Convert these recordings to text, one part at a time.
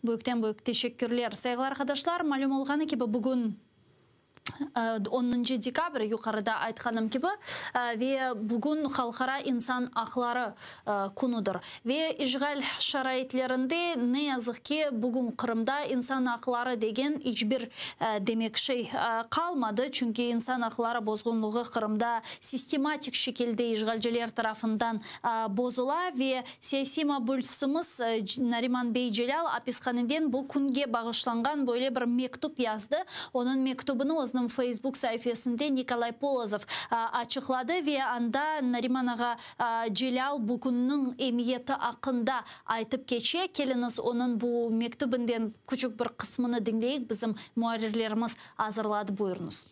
Büyükten büyük teşekkürler. Sayğılı arqadaşlar, malüm olğanı kibi, bugün Onuncu dekabr, yuqarıda aytqanım kibi, ve bugün Halqara insan aqları künüdir. Ve işğal şaraitlerinde, ne yazıq ki, bugün Qırımda insan aqları degen iç bir demek şey qalmadı, çünki insan aqları bozğunlığı Qırımda sistematik şekilde işğalciler tarafından bozula ve siyasiy mabüsimiz Nariman bey Celâl apishaneden bu künge bağışlanğan böyle bir mektüp yazdı. Onıñ mektübini özüniñ Feysbuk saifesinde Nikolay Polozov açıqladı ve anda Nariman ağa Celâl bu künniñ emiyeti aqqında aytıp keçe. Keliñiz, onıñ bu mektübinden küçük bir qısmını diñleyik, bizim muarrirlerimiz azırladı, buyurıñız.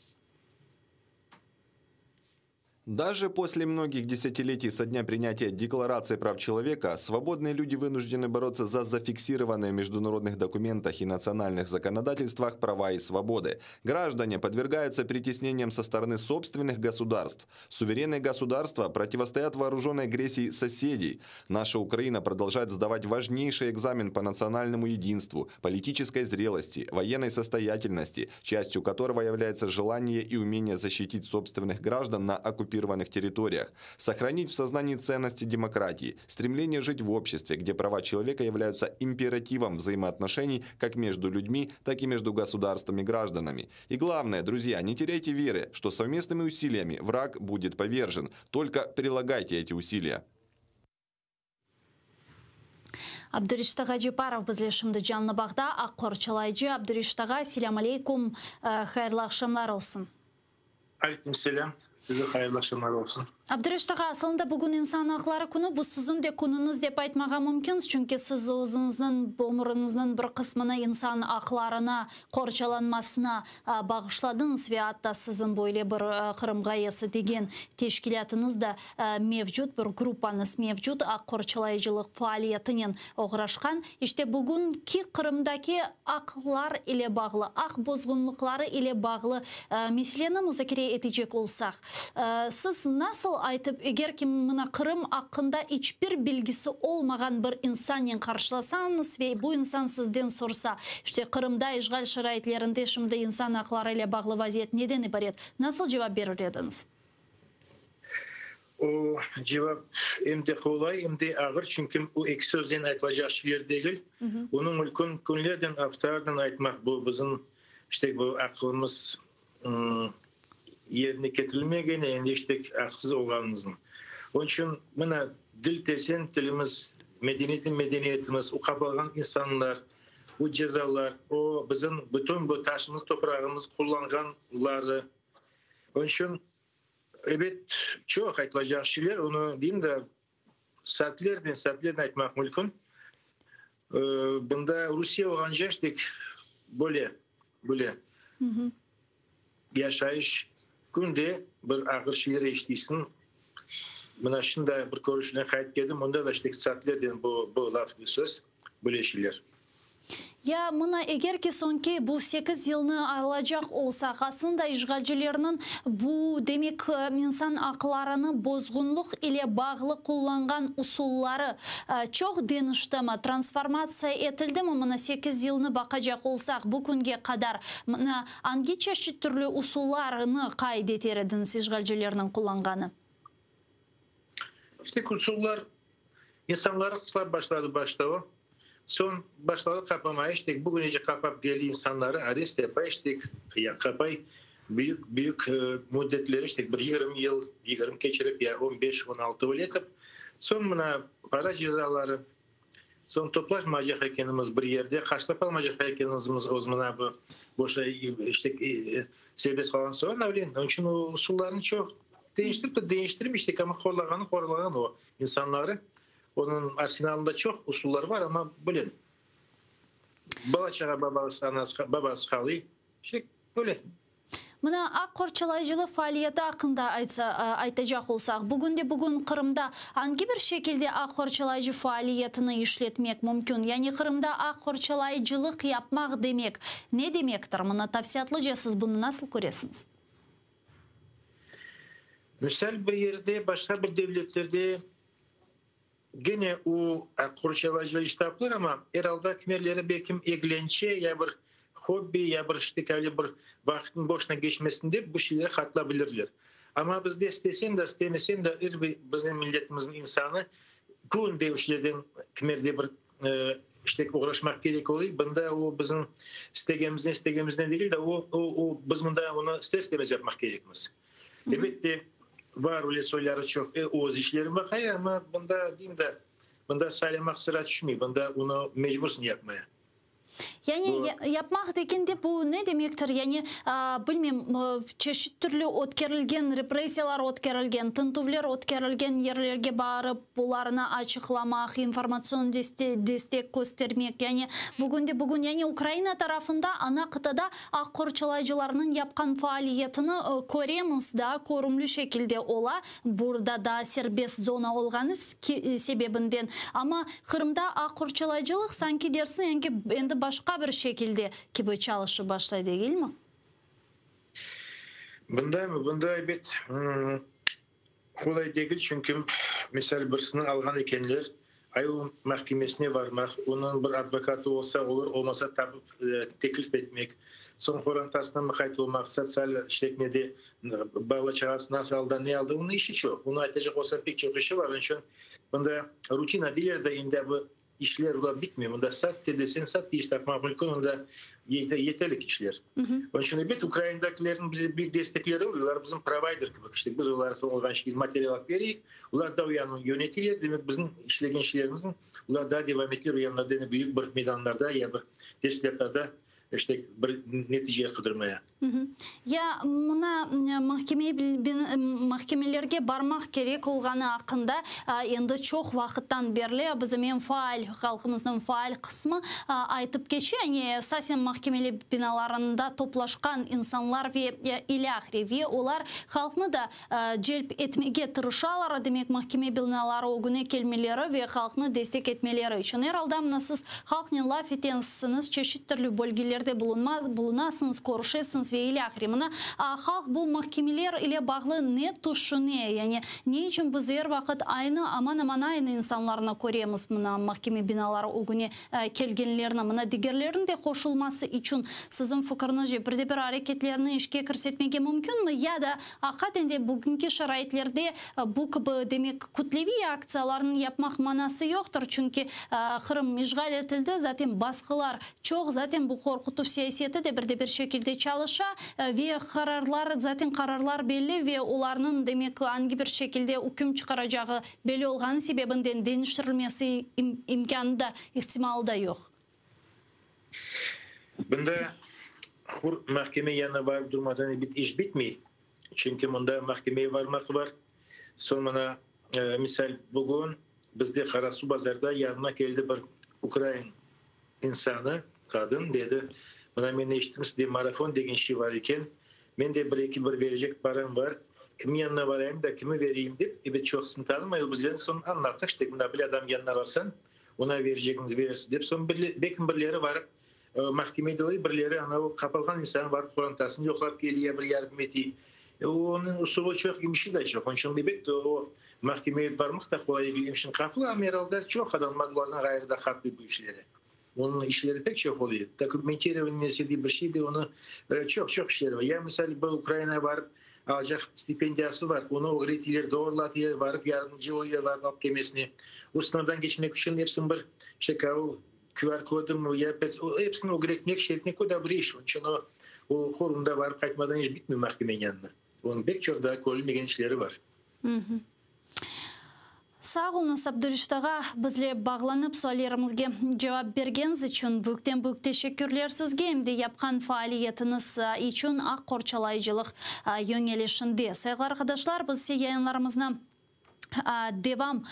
Даже после многих десятилетий со дня принятия Декларации прав человека свободные люди вынуждены бороться за зафиксированные в международных документах и национальных законодательствах права и свободы. Граждане подвергаются притеснениям со стороны собственных государств. Суверенные государства противостоят вооруженной агрессии соседей. Наша Украина продолжает сдавать важнейший экзамен по национальному единству, политической зрелости, военной состоятельности, частью которого является желание и умение защитить собственных граждан на оккупированных территориях, сохранить в сознании ценности демократии, стремление жить в обществе, где права человека являются императивом взаимоотношений как между людьми, так и между государствами и гражданами. И главное, друзья, не теряйте веры, что совместными усилиями враг будет повержен. Только прилагайте эти усилия. Abdureşit ağa Ceparov bizle şimdi canlı bağda, aq qorçalayıcı. Abdureşit ağa, selâm aleykum, hayırlı aqşamlar olsun. Aleyküm selâm, size hayırlı aqşamlar olsun. Abdureşit ağa, asılında bugün İnsan aqları künü, bu siziñ de künüñiz dep aytmağa mümkün, çünki siz özüñizniñ ömrüñizniñ bir qısmını insan aqlarına qorçalanmasına bağışladıñız ve atta siziñ böyle bir Qırım ğayesi degen teşkilâtıñız da mevcut, bir gruppañız mevcut, aq qorçalayıcılıq faaliyetinen oğraşqan. İşte, bugünki Qırımdaki aqlar ile bağlı, aq bozğunlıqları ile bağlı meseleni muzakere etecek olsaq, siz nasıl aytıp, eger ki, mına, Qırım aqqında iç bir bilgisi olmağan bir insannen qarşılasañız ve bu insan sizden sorsa, işte, Qırımda işğal şaraitlerinde şimdi insan aqları ile bağlı vaziyet neden ibaret, nasıl cevap berir ediñiz? O cevap em de qolay, em de ağır, çünki o eki söznen aytılacaq şeyler degil. Onıñ ülkün künlerden, aftalardan aytmaq, bu bizim, işte, bu aqılımız yerine ketirilmegen, endi, işte, aqsız olğanımıznıñ. Onıñ içün, mına, dil desen, tilimiz, medeniyet medeniyetimiz, o qapalğan insanlar, o cezalar, o bizim bütün bu taşımız, toprağımız qullanğanları. Onıñ içün, ebet, çoq aytılacaq şeyler, onı deyim de, saatlernen, saatlernen aytmaq mümkün. Bunda Rusiye olğance, işte, böyle, böyle yaşayış, künde bir ağır şeyler eşitiysiñ. Mına şimdi bir körüşüvden qaytıp keldim, onda da, işte, saatlernen bu, bu laf, bu söz, böyle şeyler. Ya mına eger ki soñki bu sekiz yılnı alacaq olsaq, aslında işğalcilerniñ bu, demek, insan aqlarını bozğunlıq ile bağlı qullanğan usulları çoq deñiştimi, transformatsiya etildimi, mına sekiz yılnı baqacaq olsaq, bu künge qadar, mına angi çeşit türlü usullarnı qayd eter ediñiz işğalcilerniñ qullanğanı? İşte usullar, insanları qıslap başladı başta o. Soñ başladı qapamaya, işte bugünece qapap kele insanları, arest yapa, işte qapay büyük büyük müddetler, işte bir 20 yıl, 20 keçirip ya 15, 16 öyle etip. Soñ mına para cezaları, soñ toplaşmaycaq ekenimiz bir yerde, qarşılap almaycaq ekenimiz öz mına bu boşa, işte serbest qalğan soñ, öyle. Onıñ içün o usullarnı çoq deñiştirip de deñiştirmiş, amma horlağanı horlağan o insanları. Onıñ arsenalında çoq usullar bar, amma bilin. Bala-çağa babası, anası, babası qalıy. İşte öyle. Mına aq qorçalayıcılıq faaliyeti aqqında aytsa, aytacaq olsaq, bugün de bugün Qırımda angi bir şekilde aq qorçalayıcı faaliyetini işletmek mümkün? Yani Qırımda aq qorçalayıcılıq yapmaq demek ne demektir? Mına tafsilâtlıca siz bunı nasıl köresiñiz? Misal, bir yerde, başqa bir devletlerde. Gene o aq qorçalayıcılar iş tapılır, amma er alda kimerleri belkim eglence ya bir hobbi, ya bir işte öyle bir vaqıtnıñ boşuna geçmesin dep bu şeylere qatıla bilirler. Amma bizde istesen de, istemesen de er bir bizim milletimizniñ insanı künde o şeylerden kimerde bir işte oğraşmaq kerek oluy. Bunda o bizim istegenimizden istegenimizden degil de, o, o, o biz mında onı ister-istemez yapmaq kerekmiz. Elbette, var öyle soyları çoq, öz işleri baqay, amma bunda deyim de, bunda saylamaq sıra tüşmey, bunda onı mecbursıñ yapmaya. Yani yapmaq degende bu ne demektir? Yani, bilmem, çeşit türlü ötkerilgen repressiyalar ötkerilgen, tintüvler ötkerilgen yerlerge barıp, bularnı açıqlamaq, informatsion destek köstermek, yani bugünde bugün, yani Ukraina tarafında, ana qıtada Aq qorçalayıcılarnıñ yapqan faaliyetini köremiz, daa körümli şekilde ola, burada daa serbest zona olğanı sebebinden. Amma Qırımda aq qorçalayıcılıq sanki dersiñ endi başqa bir şekilde kibi çalışıp başlay, degilmi? Bundamı? Bunda, ebet, Qolay degil, çünki, misal, birisini alğan ekenler, ay o mahkemesine varmaq, onıñ bir advokatı olsa olur, olmasa tapıp teklif etmek, soñ qorantasına muqayt olmaq, sotsial işletmede bala-çağası nasıl alda, ne alda, onıñ işi çoq. Onı aytacaq olsam, pek çoq işi var. Onıñ içün bunda rutina deyler de, endi bu İşler ola bitmey. Mında sat te desen sat te iş tapmaq mümkün, onda yeterlik işler. Onıñ içün elbet ukraindakilerniñ bize büyük destekleri oluyor, olar bizim provayder kibi işte biz olarğa soñ olğan şekilde material alıp bereyik, olar da o yanı yöneteler, demek bizim işlegen işlerimizniñ olar daa devam eteler, o yanlarda endi büyük bir meydanlarda ya bir teşkilâtlarda işte bir netice qıdırmaya. Ya mına mahkeme mahkemelerge barmaq kerek olğanı aqqında endi çoq vaqıttan berli bizim em faal, halqımıznıñ faal qısmı aytıp keçe, yani esasen mahkemeli binalarında toplaşqan insanlar ve ilâhre ve olar halqnı da celp etmege tırışalar, demek, mahkeme binaları ögüne kelmeleri ve halqnı destek etmeleri içün. Er alda, mına siz halqnen laf etensiñiz, çeşit türlü bölgelerde bulunma, bulunasıñız, körüşesiñiz ve ilâhre. Mına, halq bu mahkemeler ile bağlı ne tüşüne? Yani, ne içün biz er vaqıt aynı, aman-aman aynı insanlarnı köremiz, mına, mahkeme binaları ögüne kelgenlerni? Mına, digerlerniñ de qoşulması içün, siziñ fikriñizce, bir de bir areketlerni işke kirsetmege mümkünmi? Ya da, Aqiqaten de, bugünki şaraitlerde bu kibi, demek, kütleviy aktsiyalarnıñ yapmaq manası yoqtır, çünki Qırım işğal etildi, zaten basqılar çoq, zaten bu qorqutuv siyaseti de bir de bir şekilde çalışa ve qararlar, zaten qararlar belli ve olarnıñ, demek, angi bir şekilde üküm çıqaracağı belli olğanı sebebinden deñiştirilmesi imkânı da, ihtimalı da yoq. Bunda hur mahkeme yanına barıp durmadan ebet iş bitmey. Çünki mında mahkemeye varmaq bar. Soñ mına, misal, bugün bizde Qarasuvbazarda yanıma keldi bir ukrain insanı, qadın, dedi, mına men eşittim sizde marafon degen şey bar eken, men de bir-eki bir berecek param bar, kimniñ yanına varayım da kimi vereyim dep, ebet çoqusını tanımay o bizlerni, soñ añlattıq, işte mına bir adam yanına barsañ, Ona verecegiñiz berersiz, dep, soñ belkim birleri barıp mahkemede oy, birleri anavı qapalğan insan barıp qorantasını yoqlap kele ya bir yardım ete. Onıñ usulı çoq, işi de çoq. Onıñ içün, elbette, o mahkemege barmaq da qolay degil, em içün qaplı, amma er alda çoq adamlar bulardan ğayrı da qatlı bu işlere. Onıñ işleri pek çoq oluyor. Dokumentirovaniyesi de bir şey de onı çoq-çoq işleri var. Ya, misal, bu Ukrainağa barıp alacaq stipendiyası bar, onı ögreteyler, doğrulatıylar, barıp yardımcı oluyorlar, barıp alıp kelmesine. O sınavdan keçmek içün epsini bir işte QR kodumı ya epsini ögretmek, şey etmek, o da bir iş. Onıñ içün o, o forumda barıp qaytmadan iş bitmey mahkemeniñ yanında. Onıñ pek çoq daa körülmegen işleri bar. Sağ oluñız, Abdureşit ağa, bizle bağlanıp suallerimizge cevap bergeniz içün büyükten-büyük teşekkürler sizge, em de yapqan faaliyetiñiz içün aq qorçalayıcılıq yöñelişinde. Sayğılı arqadaşlar, biz ise yayınlarımıznı devam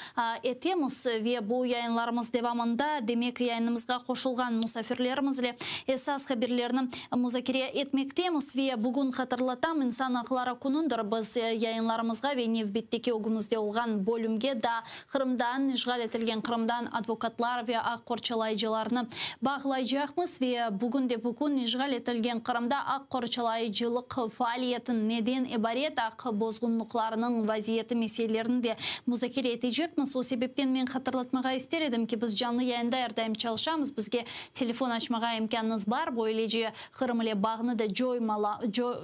etemiz ve bu yayınlarımız devamında, demek, yayınımızğa qoşulğan musafirlerimizle esas haberlerni muzakere etmektemiz. Ve bugün, hatırlatam, İnsan aqları künüdir. Biz yayınlarımızğa ve nevbetteki ögümizde olğan bölümge daa Qırımdan, işğal etilgen Qırımdan advokatlar ve aq qorçalayıcılarnı bağlaycaqmız. Ve bugün de bugün işğal etilgen Qırımda aq qorçalayıcılıq faaliyeti neden ibaret, aq bozğunlıqlarınıñ vaziyeti meselelerini de. muzakere etecekmiz. O sebepten men hatırlatmağa ister edim ki, biz canlı yayında er daim çalışamız, bizge telefon açmağa imkânıñız bar, böylece Qırım ile bağnı da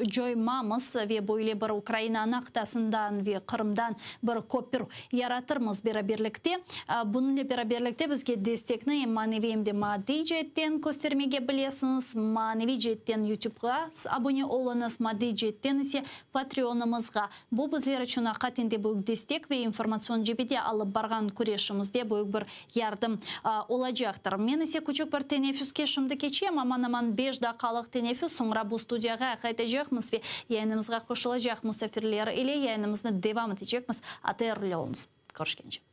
coymamız ve böyle bir Ukraina ana qıtasından ve Qırımdan bir köpür yaratırmız beraberlikte. Bunıñle beraberlikte bizge destekni em maneviy, em de maddiy ceetten köstermege bilesiñiz. Maneviy ceetten YouTubeğa abone oluñız, maddiy ceetten ise Patreonımızğa. Bu bizler içün aqiqaten de büyük destek ve informatsion cebede alıp barğan küreşimizde büyük bir yardım olacaqtır. Men ise küçük bir teneffüske şimdi keçem, aman-aman beş daqqalıq teneffüs, soñra bu studiyağa qaytacaqmız ve yayınımızğa qoşulacaq musafirler ile yayınımıznı devam etecekmiz. ATR ile oluñız. Körüşkence.